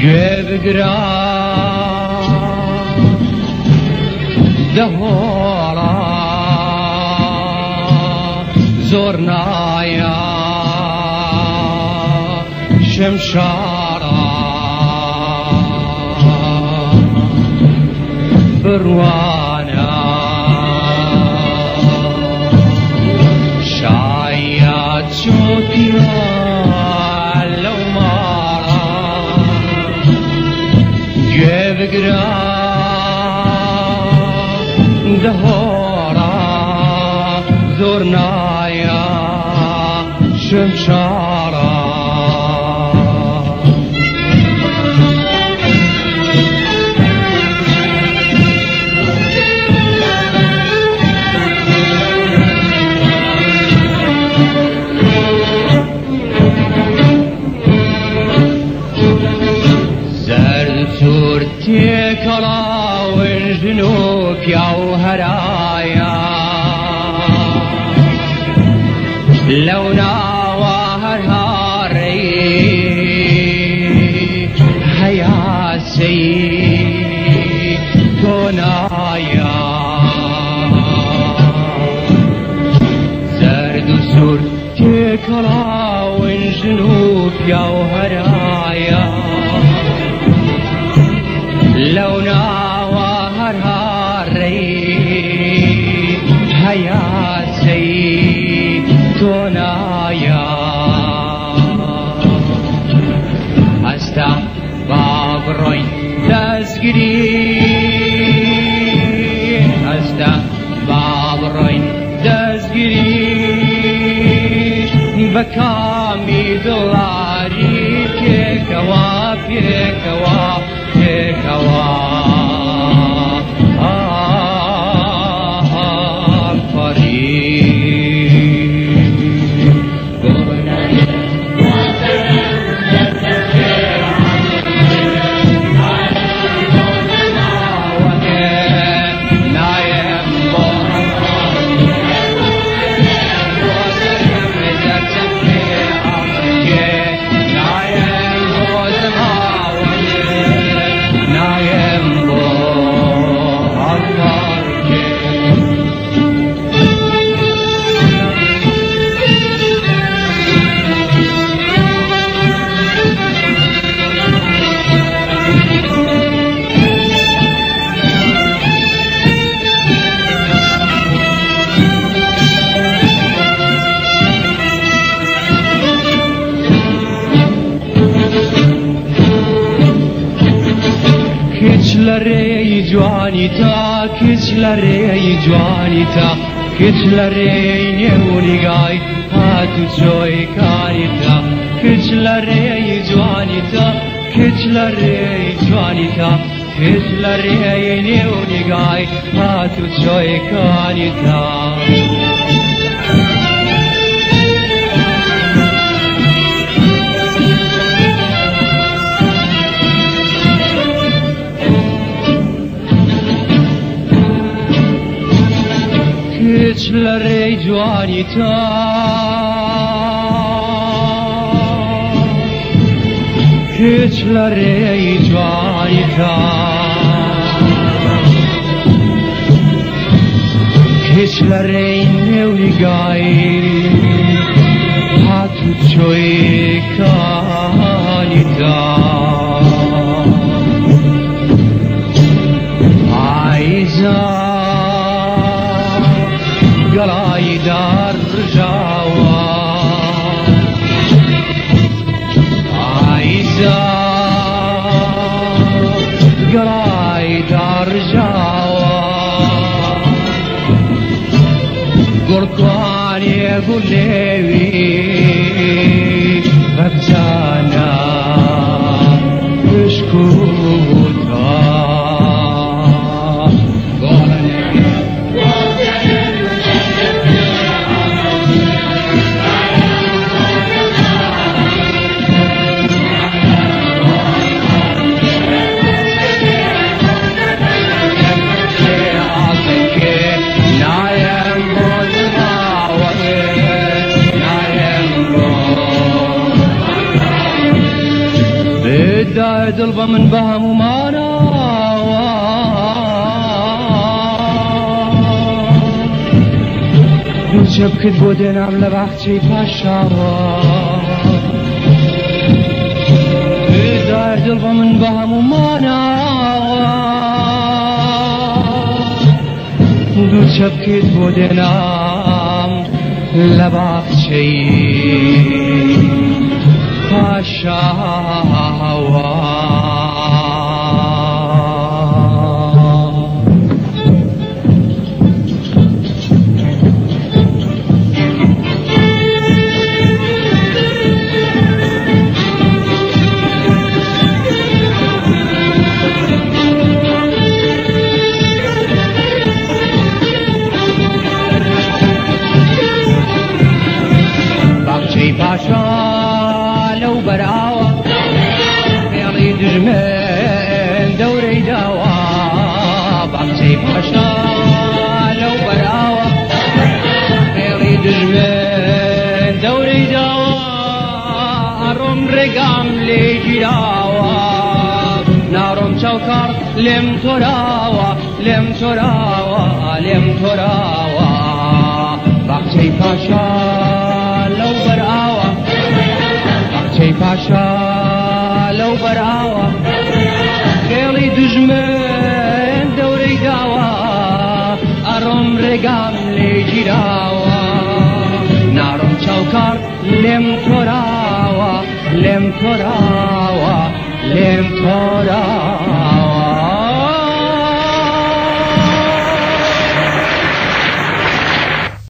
گوێ بگرە دەهۆڵە زۆر نایە شمشارە بڕوانە شایەت چۆپیە لەو ماڵە گوێ بگرە دەهۆڵە زۆر نایە شمشارە. زەرد و سوور تێکەڵاون ژن و پیاو هەرایە لەو ناوە هەر هاڕێی هەیاسەی تۆ نایە. زەرد و سوور تێکەڵاون ژن و پیاو هەرایە لەو ناوە هەر هاڕێی هەیاسەی تۆ نایە. هەستە با بڕۆین دەستگیری، هەستە با بڕۆین دەستگیری، بە کامی دڵاری پێکەوە پێکەوە پێکەوە کچ لە ڕێی جوانی تا، کچ لە ڕێی جوانی تا، کچ لە ڕێی نێو نیگای هات و چۆی کاری تا، کچ لە ڕێی جوانی تا، کچ لە ڕێی جوانی تا، کچ لە ڕێی نێو نیگای هات و چۆی کاری تا. کچ لە ڕێی جوانی تا، کچ لە ڕێی جوانی تا، کچ لە ڕێی نێو نیگای هات و چۆی کانی تا. ئایزا گەڵای دار ڕژاوە، ئایزا گەڵای دار ڕژاوە، گوڵکوانێ گوڵێوی بەبزانە پشکوتا. نایم بۆ دڵ بە من بە هەمومانەوە دوو چەپکت بۆ دێنام لە باخچەی پاشاوە دار دڵ بە من بە هەمومانەوە دوو چەپکت بۆ دێنام لە باخچەی پاشاوە. باخچەی پاشا لەو بەراوە هێڵی دژمن دەورەی داوە باخچەی پاشا لەو بەراوە هێڵی دژمن دەورەی داوە ئەڕۆم ڕێگام لێ گیراوە ناڕۆم چاوکار لێم تۆراوە لێم تۆراوە لێم تۆراوە باخچەی پاشا لەو بەرئاوە باخچەی پاشا لەو بەرئاوە خێڵی دژمن دەورەی داوە ئەڕۆم ڕێگام لێ گیراوە ناڕۆم چاوکار لێم تۆراوە لێم تۆراوە لێم تۆراوە.